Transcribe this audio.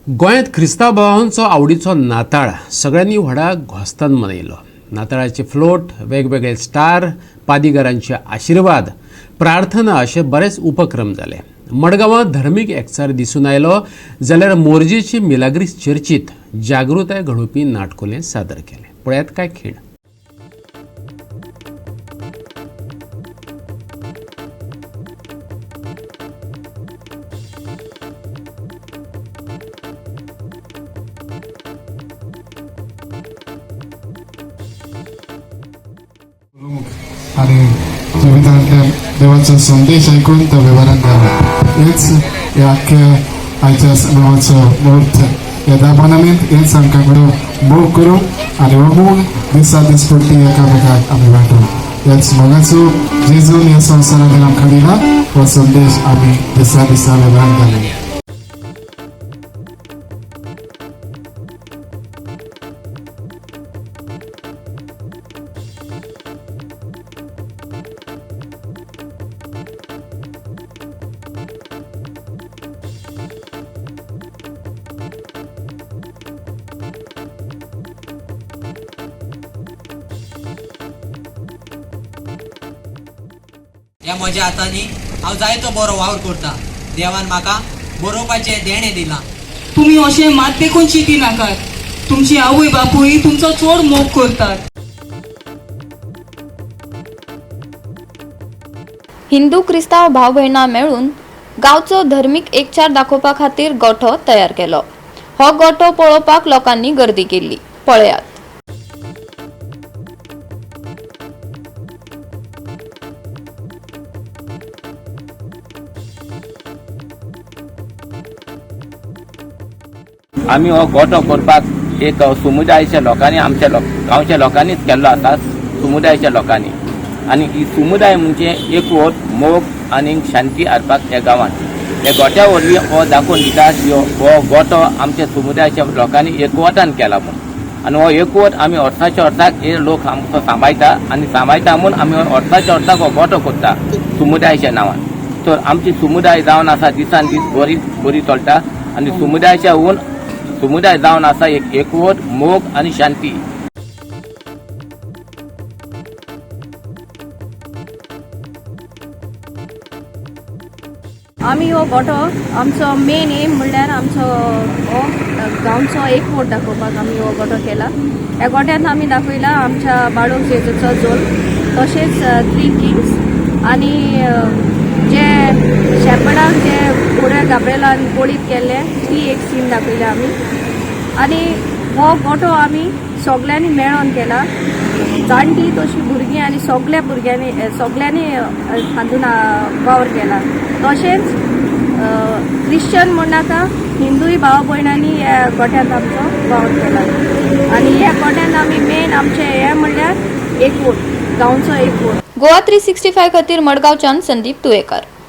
गोंयांत क्रिस्तांव भावांचो आवडीचो नाताळ सगळ्यांनी व्हडा घोस्तान मनयलो. नाताळाचे फ्लोट, वेगवेगळे स्टार, पादीगारांचे आशिर्वाद, प्रार्थना अशे बरेच उपक्रम जाले. मडगांवां धर्मीक एकचार दिसून आयलो जाल्यार मोरजेची मिलाग्रीस चर्चीत जागृताय घडोवपी नाटकुलें सादर केलें. पळयात काय खीण. आणि जिवितांतल्यान देवाचो संदेश ऐकून तो वेव्हारान घाला. हेच ह्या अख्ख्या आयच्या देवाचो म्हूर्त. ह्या दाबानामीत हेच आमकां करूं मोग करूं आनी हो मोग दिसा दिसपट्टी एकामेकाक आमी वांटू. ह्याच मोगाचो जेजून ह्या संवसारांत आमकां दिला हो संदेश आमी दिसा दिसा वेव्हारान घालूं. ह्या म्हज्या हातांनी हांव जायतो बरो वावर करता. देवान म्हाका बरोवपाचें देणें दिलां. तुमी अशें मात देखून चिंती नाकात. तुमची आवय बापूय तुमचो चड मोग करतात. हिंदू क्रिस्तांव भाव भयणां मेळून गांवचो धर्मीक एकचार दाखोवपा खातीर गोठो तयार केलो. हो गोठो पळोवपाक लोकांनी गर्दी केल्ली. पळयात. आमी हो गोठो करपाक एक समुदायाच्या लोकांनी, आमच्या लोक गांवच्या लोकांनीच केल्लो आसा, समुदायाच्या लोकांनी. आनी ही समुदाय म्हणजे एकवट, मोग आनी शांती हाडपाक ह्या गांवांत ह्या गोठ्या वरवीं हो दाखोवन दिता की हो गोठो आमच्या समुदायाच्या लोकांनी एकवटान केला म्हूण. आनी हो एकवट आमी वर्साच्या वर्साक हे लोक आमचो सांबाळटा आनी सांबाळटा म्हूण आमी वर्साच्या वर्साक हो गोठो करता समुदायाच्या नांवान. तर आमची समुदाय जावन आसा दिसान दीस बरी बरी चलता आनी समुदायाच्या हून समुदाय जावन आसा एक एकवट, मोग आनी शांती. आमी हो गोठो आमचो मेन एम म्हणल्यार आमचो हो गांवचो एकवट दाखोवपाक आमी हो गोठो केला. ह्या गोठ्यांत आमी दाखयला आमच्या बाळूक जेजूचो जोल्म, तशेंच थ्री किंग्स आनी जे शेपडाक जे गोड्या गाब्रेलान गोळीत केल्ले ती एक सीन दाखयल्या आमी. आनी हो गोठो आमी सगल्यांनी मेळोन केला, जाणटी तशी भुरगीं आनी सगल्या भुरग्यांनी सगल्यांनी हातून वावर केला. तशेंच क्रिश्चन म्हण नाका, हिंदूय भाव भयणांनी ह्या गोठ्यांत आमचो वावर केला. आनी ह्या गोठ्यांत आमी मेन आमचें हें म्हणल्यार एकवट, गांवचो एकवट. गोवा 365 खातीर मडगांवच्यान संदीप तुयेकार.